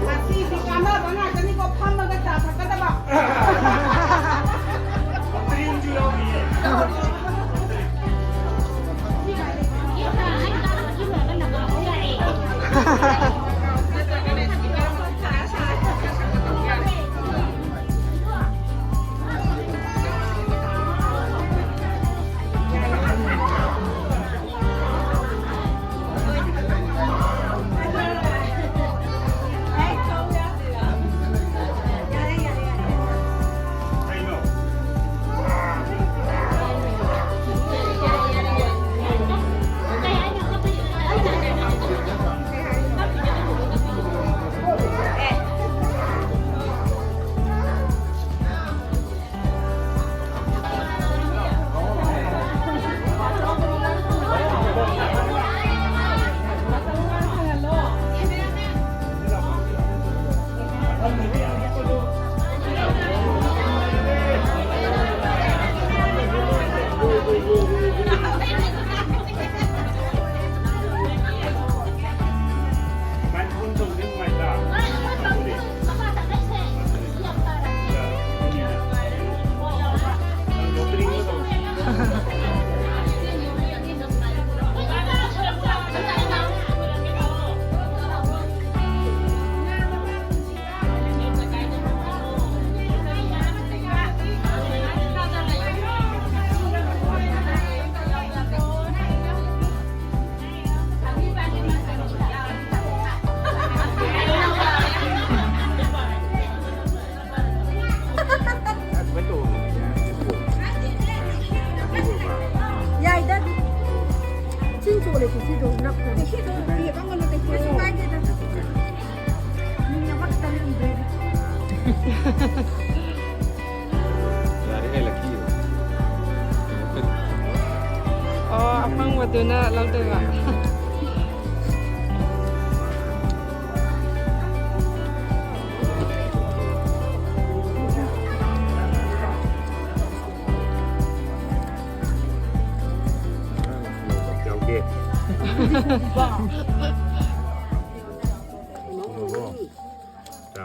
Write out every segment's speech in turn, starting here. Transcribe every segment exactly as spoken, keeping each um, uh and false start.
ꯉꯁꯤꯗꯤ ꯀꯥꯟꯅꯕ ꯉꯥꯛꯇꯅꯤꯀꯣ, ꯐꯝꯃꯒ ꯆꯥ ꯊꯛꯀꯗꯕ꯫ ꯌꯥꯏꯗ ꯑꯗꯨ꯫ ꯆꯤꯟ ꯆꯣꯠꯂꯦ ꯁꯤ, ꯁꯤꯗꯣ ꯅꯞꯈ꯭ꯔꯦ꯫ ꯁꯤꯗꯣ ꯀꯩꯁꯨ ꯀꯥꯏꯗꯦꯗ꯫ ꯃꯤꯡ ꯑꯃꯈꯛꯇꯅꯦ ꯏꯗꯣꯏꯁꯦ꯫ ꯌꯥꯔꯦ ꯍꯦꯜꯂꯛꯈꯤꯌꯦ꯫ ꯑꯣ, ꯑꯐꯪꯕꯗꯨꯅ ꯂꯧꯗꯣꯏꯕ꯫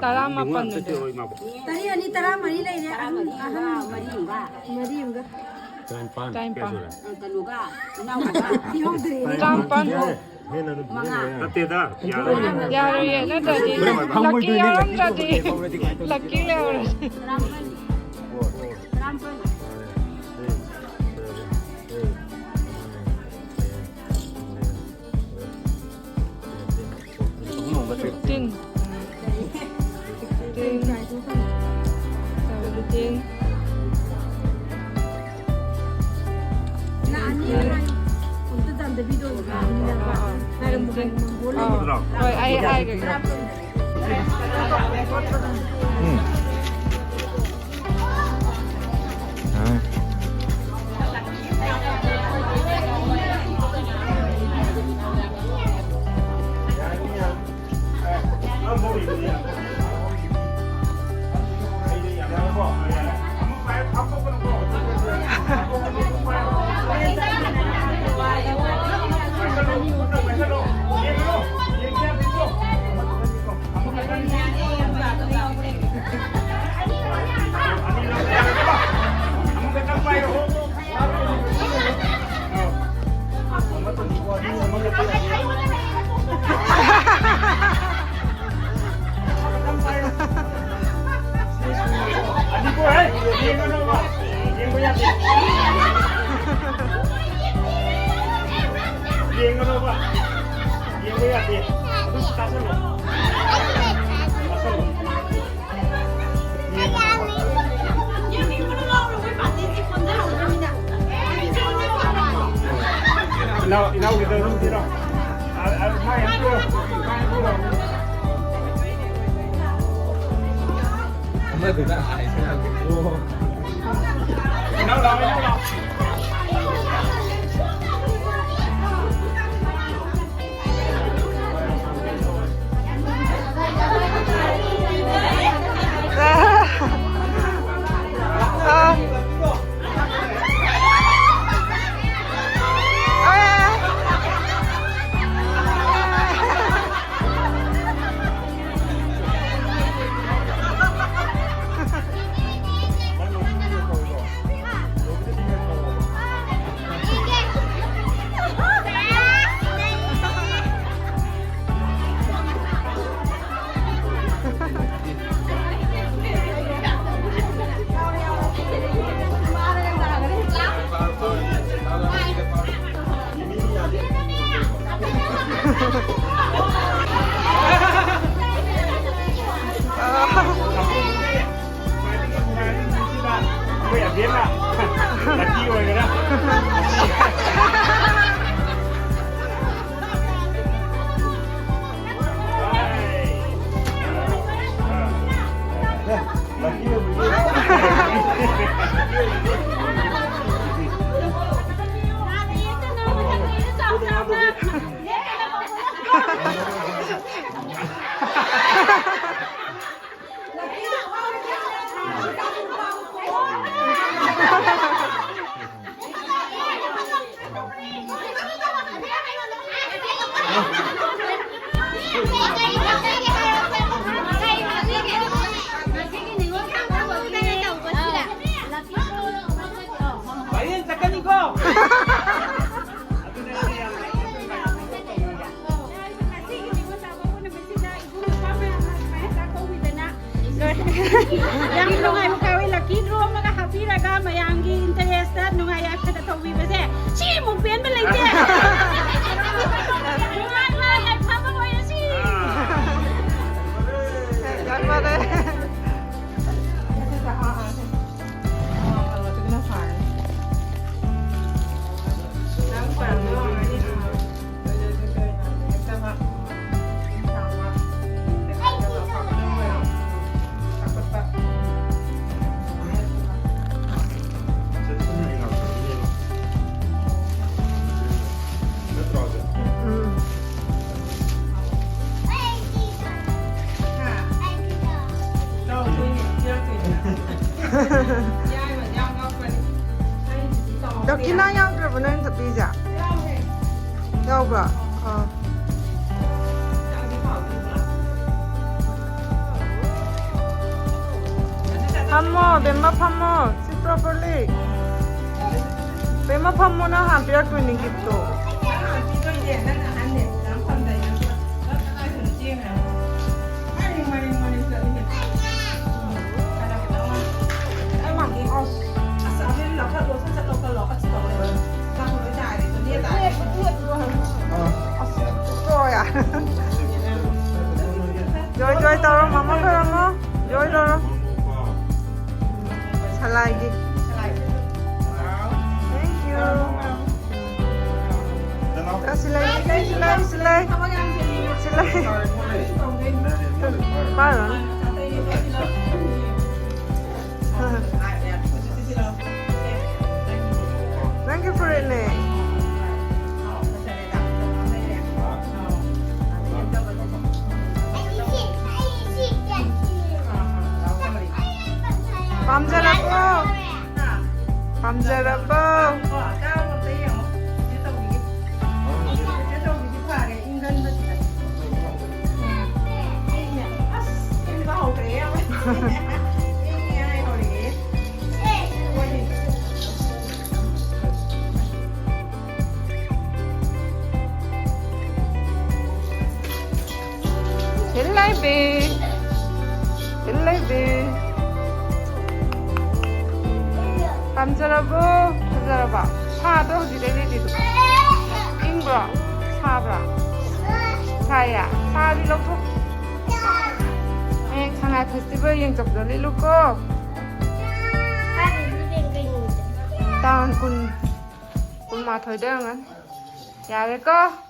ꯇꯔꯥꯃꯥꯄꯟ ꯑꯣꯏꯗꯣꯏꯅꯦ꯫ ꯇꯔꯦꯠ ꯑꯅꯤ ꯇꯔꯥꯃꯔꯤ ꯂꯩꯔꯦ꯫ ꯑꯍꯨꯝ, ꯑꯍꯨꯝ, ꯃꯔꯤ ꯑꯃꯒ꯫ ꯃꯔꯤ ꯑꯃꯒ꯫ ꯇꯔꯥꯅꯤꯄꯥꯟ꯫ ꯇꯔꯥꯅꯤꯄꯥꯟ꯫ ꯀꯩꯅꯣꯒ, ꯏꯅꯥꯎꯒ꯫ ꯄꯤꯍꯧꯗ꯭ꯔꯦ꯫ ꯇꯔꯥꯃꯥꯄꯟ꯫ ꯍꯦꯟꯅ ꯑꯗꯨꯝ ꯄꯤꯍꯟꯕ ꯌꯥꯏ꯫ ꯅꯠꯇꯦꯗ, ꯌꯥꯔꯣꯏ꯫ ꯌꯥꯔꯣꯏꯌꯦ, ꯅꯠꯇ꯭ꯔꯗꯤ ꯂꯛꯀꯤ ꯌꯥꯎꯔꯝꯗ꯭ꯔꯗꯤ꯫ ꯂꯛꯀꯤ ꯂꯩꯍꯧꯔꯦ꯫ ꯇꯔꯥꯃꯥꯄꯟ꯫ ꯇꯔꯥꯃꯥꯄꯟ꯫ ꯐꯤꯐꯇꯤꯟ꯫ ꯁꯤꯛꯁꯇꯤꯟ꯫ ꯁꯚꯦꯟꯇꯤꯟ꯫ ꯍꯣꯏ, ꯑꯩ ꯍꯥꯏꯒꯦ꯫ ꯎꯝ꯫ ꯑꯥ꯫ ꯌꯦꯡꯒꯅꯣꯕ꯫ ꯌꯦꯡꯕ ꯌꯥꯗꯦ꯫ ꯑꯗꯨꯝ ꯇꯥꯁꯜꯂꯣ꯫ ꯇꯥꯁꯜꯂꯣ꯫ ꯏꯅꯥꯎ, ꯏꯅꯥꯎꯒꯤꯗ ꯑꯗꯨꯝ ꯄꯤꯔꯣ꯫ ꯑ, ꯑ, ꯃꯥꯏ ꯑꯝ ꯄꯤꯔꯣ꯫ ꯃꯥꯏ ꯑꯝ ꯄꯤꯔꯣ꯫ ꯑꯃꯗꯨꯅ ꯍꯥꯏꯁꯦ ꯍꯧꯖꯤꯛ꯫ ꯑꯣ꯫ ꯏꯅꯥꯎ ꯂꯥꯛꯑꯣ, ꯏꯅꯥꯎ ꯂꯥꯛꯑꯣ꯫ ꯑꯕꯦꯝꯃ, lucky ꯑꯣꯏꯒꯦꯔꯥ? Lucky ꯑꯣꯏꯕꯒꯤ꯫ ꯆꯠꯀꯅꯤꯀꯣ꯫ ꯌꯥꯝ ꯅꯨꯡꯉꯥꯏꯕ ꯀꯥꯎꯏ꯫ Lucky draw ꯑꯃꯒ ꯍꯥꯞꯄꯤꯔꯒ ꯃꯌꯥꯝꯒꯤ interest ꯅꯨꯡꯉꯥꯏ ꯌꯥꯏꯐꯅ ꯇꯧꯕꯤꯕꯁꯦ ꯁꯤꯃꯨꯛ ꯄꯦꯟꯕ ꯂꯩꯇꯦ꯫ ꯅꯨꯡꯉꯥꯏꯕ ꯌꯥꯏꯐꯕ ꯑꯣꯏꯔꯁꯤ꯫ ꯌꯥꯏꯐꯔꯦ꯫ ꯎꯝ꯫ ꯗꯣꯀꯤꯅꯥ ꯌꯥꯎꯗ꯭ꯔꯕꯣ ꯅꯪ ꯆꯠꯄꯤꯁꯦ? ꯌꯥꯎꯕ꯭ꯔꯣ? ꯑꯥ꯫ ꯐꯝꯃꯣ, ꯕꯦꯝꯃ, ꯐꯝꯃꯣ꯫ Sit properly. ꯕꯦꯝꯃ, ꯐꯝꯃꯣ, ꯅꯪ ꯍꯥꯟꯅ ꯄꯤꯔꯛꯇꯣꯏꯅꯤ gift ꯇꯣ꯫ Joy, joy ꯇꯧꯔꯣ, ꯃꯃꯥ ꯈꯣꯏꯔꯝꯃꯣ꯫ Joy ꯇꯧꯔꯣ꯫ ꯁꯂꯥꯏꯒꯤ꯫ Thank you. ꯑ, ꯁꯤꯂꯥꯏ, ꯁꯤꯂꯥꯏ, ꯁꯤꯂꯥꯏ, ꯁꯤꯂꯥꯏ꯫ ꯄꯥꯔꯣꯅꯦ꯫ ꯅꯪꯒꯤ ꯐꯨꯔꯤꯠꯅꯦ꯫ ꯄꯥꯝꯖꯔꯕꯣ? ꯄꯥꯝꯖꯔꯕꯣ? ꯁꯤꯂꯥꯏꯕꯤ, ꯁꯤꯂꯥꯏꯕꯤ꯫ ꯄꯥꯝꯖꯔꯕꯣ? ꯐꯖꯔꯕꯣ? ꯁꯥꯗ꯭ꯔꯣ ꯍꯧꯖꯤꯛ ꯂꯩꯔꯤꯗꯣ? ꯏꯪꯕ꯭ꯔꯣ? ꯁꯥꯕ꯭ꯔꯣ? ꯁꯥꯏꯌꯦ? ꯁꯥꯔꯗꯤ ꯂꯧꯊꯣꯛ꯫ ꯍꯌꯦꯡ ꯁꯉꯥꯏ festival ꯌꯦꯡ ꯆꯠꯄꯗ ꯂꯤꯠꯂꯨꯀꯣ꯫ ꯇꯥꯡ ꯀꯨꯟ, ꯀꯨꯟꯃꯥꯊꯣꯏꯗ ꯑꯣꯏꯔꯝꯒꯅꯤ꯫ ꯌꯥꯔꯦꯀꯣ?